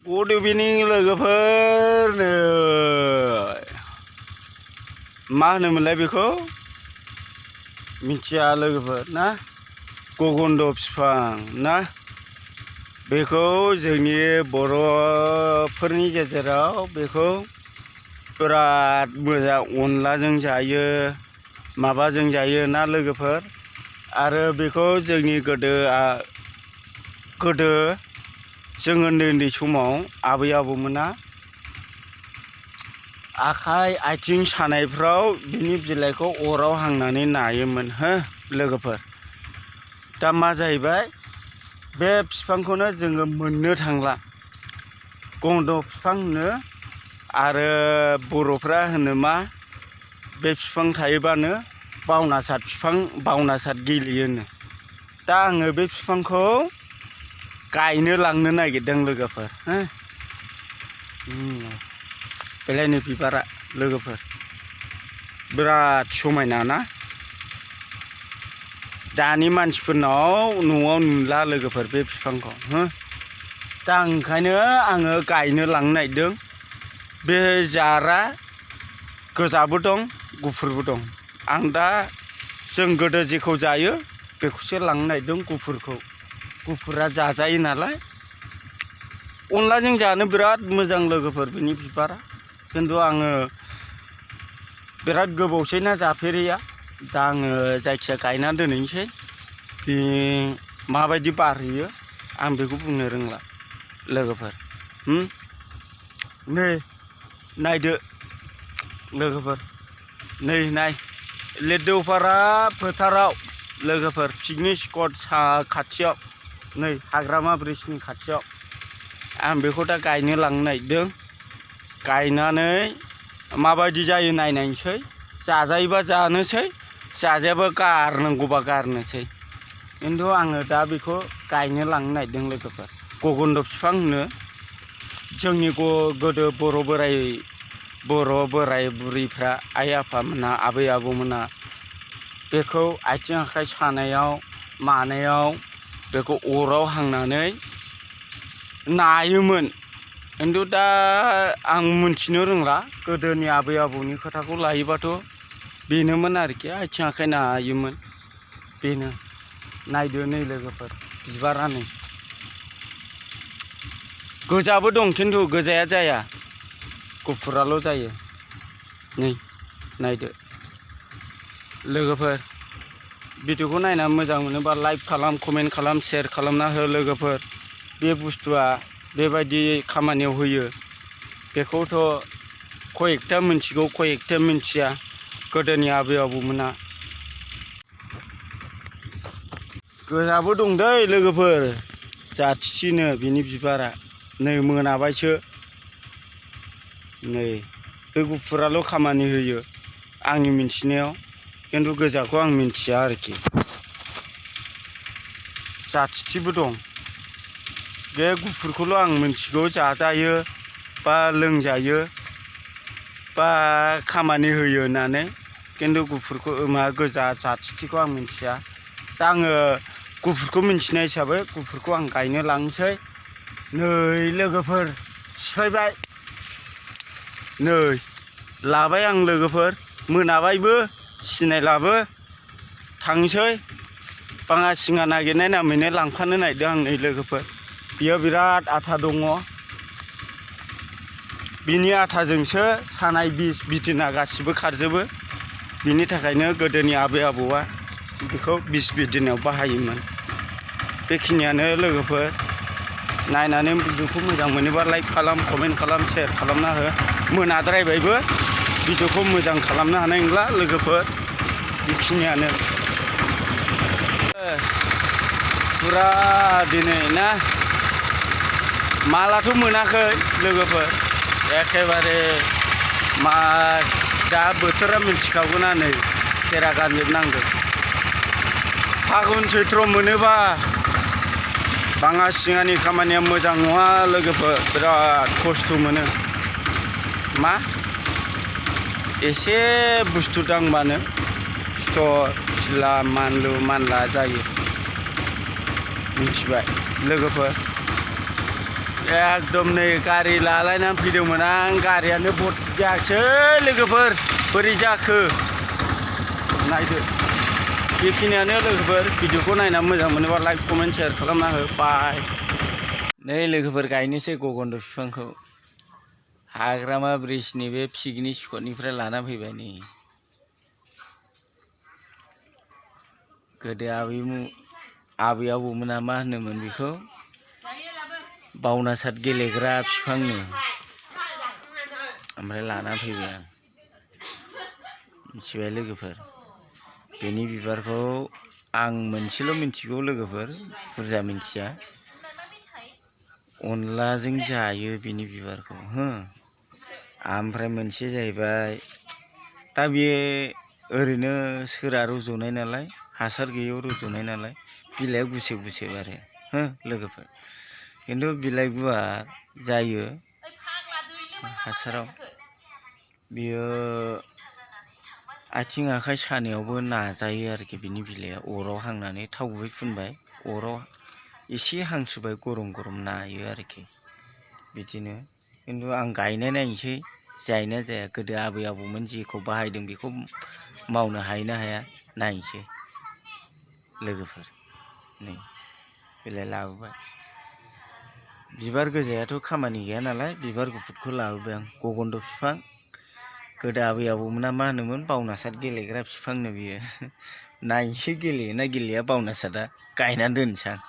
Good evening लोगोफोर मा होनोमोनलाय बेखौ मिथिया लोगोफोर ना गगन्द बिफां ना बेखौ जोंनि बर'फोरनि गेजेराव बेखौ बिराद मोजां अनलाजों जायो माबाजों जायो ना लोगोफोर आरो बेखौ जोंनि गोदो जों उन्दै समाव आबै आबौमोना आखाइ आथिं सानायफ्राव बिनि बिलाइखौ अराव हांनानै नायोमोन हो लोगोफोर दा मा जाहैबाय बे बिफांखौनो जोङो मोननो थांला गंद बिफां होनो आरो बर'फ्रा होनो मा बे बिफां थायोबानो बावनासाद बिफां बावनासाद गेलेयोनो दा आङो बे बिफांखौ गायनो लांनो नागिरदों लोगोफोर हो बेलायनो बिबारा लोगोफोर बिराद समायना ना दानि मानसिफोरनाव न'आव नुला लोगोफोर बे बिफांखौ हो दा ओंखायनो आङो गायनो लांनो नागिरदों बे जारा गोजाबो दं गुफुरबो दं आं दा जों गोदो जेखौ जायो बेखौसो लांनो नागिरदों गुफुरा जाजायो नालाय अनलाजों जानो बिराद मोजां लोगोफोर बिनि बिबारा खिन्थु आङो बिराद गोबावसै ना जाफेरिया दा आङो जायखिया गायना दोननोसै बे माबायदि बारहैयो आं बेखौ बुंनो रोंला लोगोफोर नै नायदो लोगोफोर नै नाय लेदौपारा फोथाराव लोगोफोर पिकनिक स्पट खाथियाव नै हाग्रामा ब्रिजनि खाथियाव आं बेखौ दा गायनो लांनो नागिरदों गायनानै माबायदि जायो नायनायसै जाजायोबा जानोसै जाजायाबा गारनांगौबा गारनोसै खिन्थु आङो दा बेखौ गायनो लांनो नागिरदों लोगोफोर गगन्द बिफां होनो जोंनि गोदो बर' बोराय बुरैफ्रा आइ आफामोना आबै आबौमोना बेखौ आथिं आखाइ सानायाव मानायाव बेखौ अराव हांनानै नायोमोन खिन्थु दा आं मोनथिनो रोंला गोदोनि आबै आबौनि खोथाखौ लायोबाथ' बेनोमोन आरोखि आथिं आखाइ नायोमोन बेनो नायदो नै लोगोफोर बिबारा नै गोजाबो दं खिन्थु गोजाया जाया गुफुराल' जायो नै नायदो लोगोफोर भिडिअखौ नायना मोजां मोनोबा लाइक खालाम कमेन्ट खालाम शेयार खालामना हो लोगोफोर बे बुस्थुआ बेबायदि खामानियाव होयो बेखौथ' कयेकथा मिन्थिगौ कयेकथा मिन्थिया गोदोनि आबै आबौमोना गोजाबो दं दै लोगोफोर जाथिसिनो बिनि बिबारा नै मोनाबायसो नै बे गुफुराल' खामानि होयो आंनि मिन्थिनायाव खिन्थु गोजाखौ आं मिन्थिया आरोखि जाथिबो दं बे गुफुरखौल' आं मिन्थिगौ जाजायो बा लोंजायो बा खामानि होयो होननानै खिन्थु गुफुरखौ गोजा जाथिखौ आं मिन्थिया दा आङो गुफुरखौ मिन्थिनाय हिसाबै गुफुरखौ आं गायनो लांनोसै नै लोगोफोर सिफायबाय नै लाबाय आं लोगोफोर मोनाबायबो सिनायलाबो थांसै बाङा सिङा नागिरनाय नामैनो लांफानो नागिरदों आं नै लोगोफोर बियो बिराद आथा दङ बिनि आथाजोंसो सानाय बिस बिदिना गासिबो खारजोबो बिनि थाखायनो गोदोनि आबै आबौआ बेखौ बिस बिदिनायाव बाहायोमोन बेखिनियानो लोगोफोर नायनानै भिडिअखौ मोजां मोनोबा लाइक खालाम कमेन्ट खालाम शेयार खालामना हो मोनाद्रायबायबो भिडिअखौ मोजां खालामनो हानाय नंला लोगोफोर बेखिनियानो फुरा दिनै ना मालाथ' मोनाखै लोगोफोर एखेबारे मा दा बोथोरा मिन्थिखागौना नै खेरा गानजोबनांगौ फागुन सैथ्र मोनोबा बाङा सिङानि खामानिया मोजां नङा लोगोफोर बिराद खस्थ' मोनो मा एसे बुस्थु दांबानो सिथर सिला मानला जायो मिथिबाय लोगोफोर एकदम नै गारि लालायनानै फैदोंमोन आं गारियानो बदजायासै लोगोफोर बोरै जाखो नायदो बेखिनियानो लोगोफोर भिडिअखौ नायना मोजां मोनोबा लाइक कमेन्ट शेयार खालामना हो बाय नै लोगोफोर गायनोसै गगन्द बिफांखौ हाग्रामा ब्रिजनि बे पिकनिक स्पटनिफ्राय लाना फैबाय नै गोदो आबै आबौमोना मा होनोमोन बेखौ बावनासाद गेलेग्रा बिफांनो ओमफ्राय लाना फैबाय आं मिथिबाय लोगोफोर बेनि बिबारखौ आं मोनसेल' मिथिगौ लोगोफोर बुरजा मिथिया अनलाजों जायो बेनि बिबारखौ हो ओमफ्राय मोनसे जाहैबाय दा बेयो ओरैनो सोरा रज'नाय नालाय हासार गैयैयाव रज'नाय नालाय बिलाइया गुसेब गुसेब आरो हो लोगोफोर खिन्थु बिलाइ गुवार जायो हासाराव बियो आथिं आखाइ सानायावबो नाजायो आरोखि बिनि बिलाइया अराव हांनानै थाव गुबै फुनबाय अराव एसे हांसोबाय गरम गरम नायो आरोखि बिदिनो खिन्थु आं गायनाय नायनोसै जायोना जाया गोदो आबै आबौमोन जेखौ बाहायदों बेखौ मावनो हायो ना हाया नायनोसै लोगोफोर नै बिलाइ लाबोबाय बिबार गोजायाथ' खामानि गैया नालाय बिबार गुफुरखौ लाबोबाय आं गगन्द बिफां गोदो आबै आबौमोना मा होनोमोन बावनासाद गेलेग्रा बिफांनो बियो नायनोसै गेलेयोना गेलेया बावनासादा गायनानै दोनसै आं